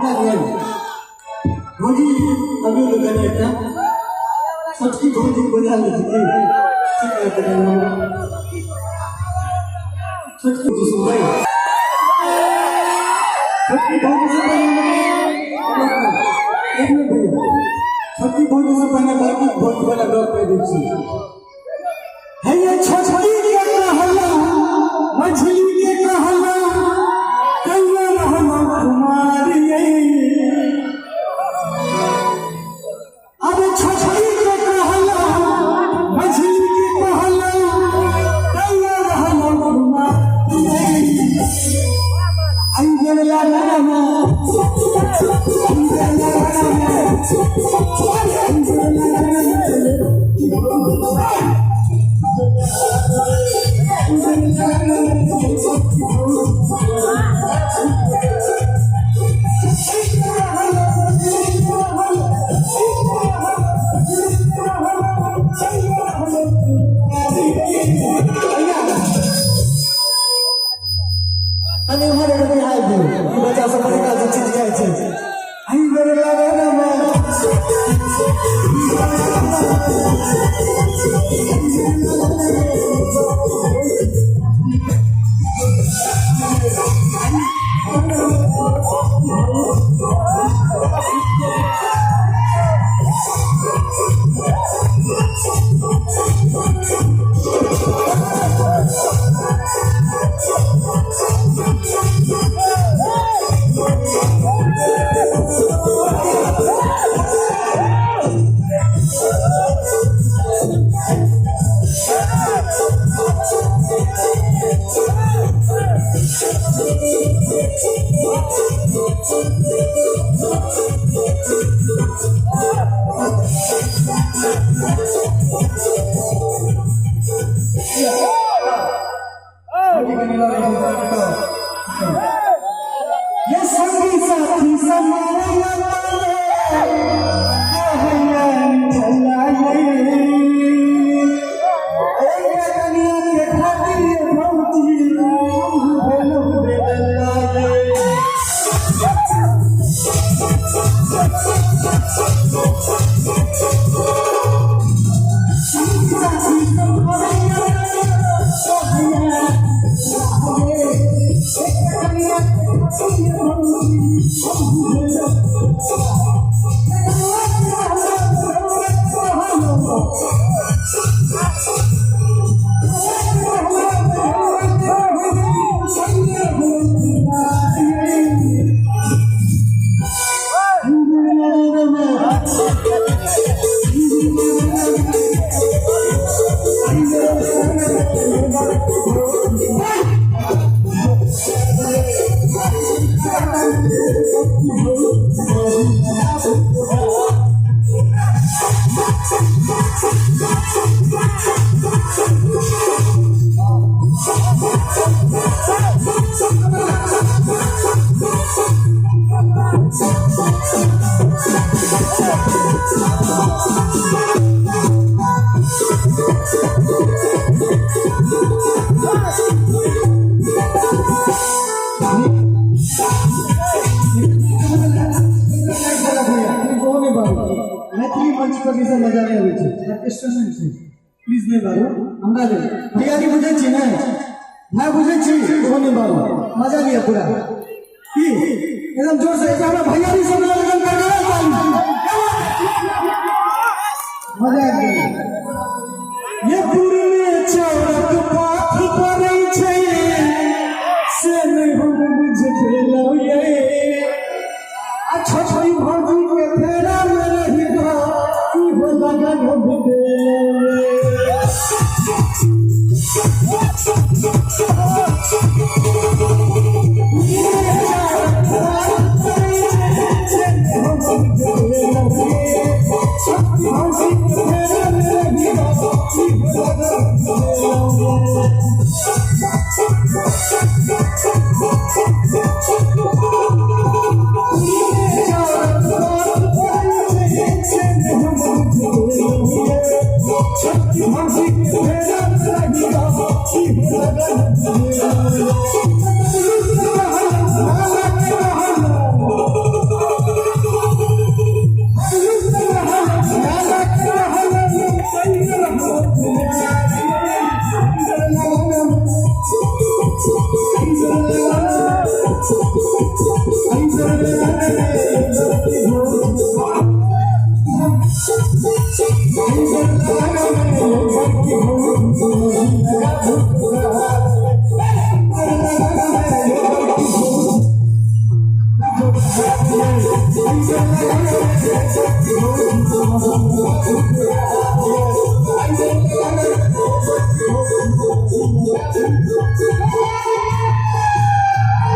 हमरा दिअ भौजी अभी लोग कनी एकटा छोटकी भौजी बजा लै छी की ठीक है छोटकी भौजी सुनबै छोटकी भौजी से पहले एक मिनट भैया छोटकी भौजी से पहले बड़की भौजी वाला गप कहि दै छी। हे ये छोटकी के कहला मछली के कहला कहियो रहलो कुमारी अरे छोटकी के कहला मछली के कहला कहियो रहलो कुमारी आई गेल लाला में आई गेल लाला में आई गेल लाला में। कनि उम्हर एक रति आबि गेल ई बच्चा सब बड़ी काल से चिचियाइ छै आई बेर लगे ना मैं। ये संगी साथी समाया मैथिली मंच पर ई सब मजा नहि अबै छै, ऑर्केस्ट्रा नहि छै, प्लीज नहि बारू। हमरा लेल भैयारी बुझै छी ने भाय, बुझै छी, ओहो नहि बारू, मजा लिअ पूरा की एकदम जोर से। हमरा भैयारी सब एकदम करगरा ताली, मजा आबि गेल। ये पूर्णे चौरक पाथ पड़ै छै से नहि हम बुझि पेलहुँ ये, आ छोटकी भौजी के फेरा में रहि कऽ की हो लगन बितेलहुँ ये। ये।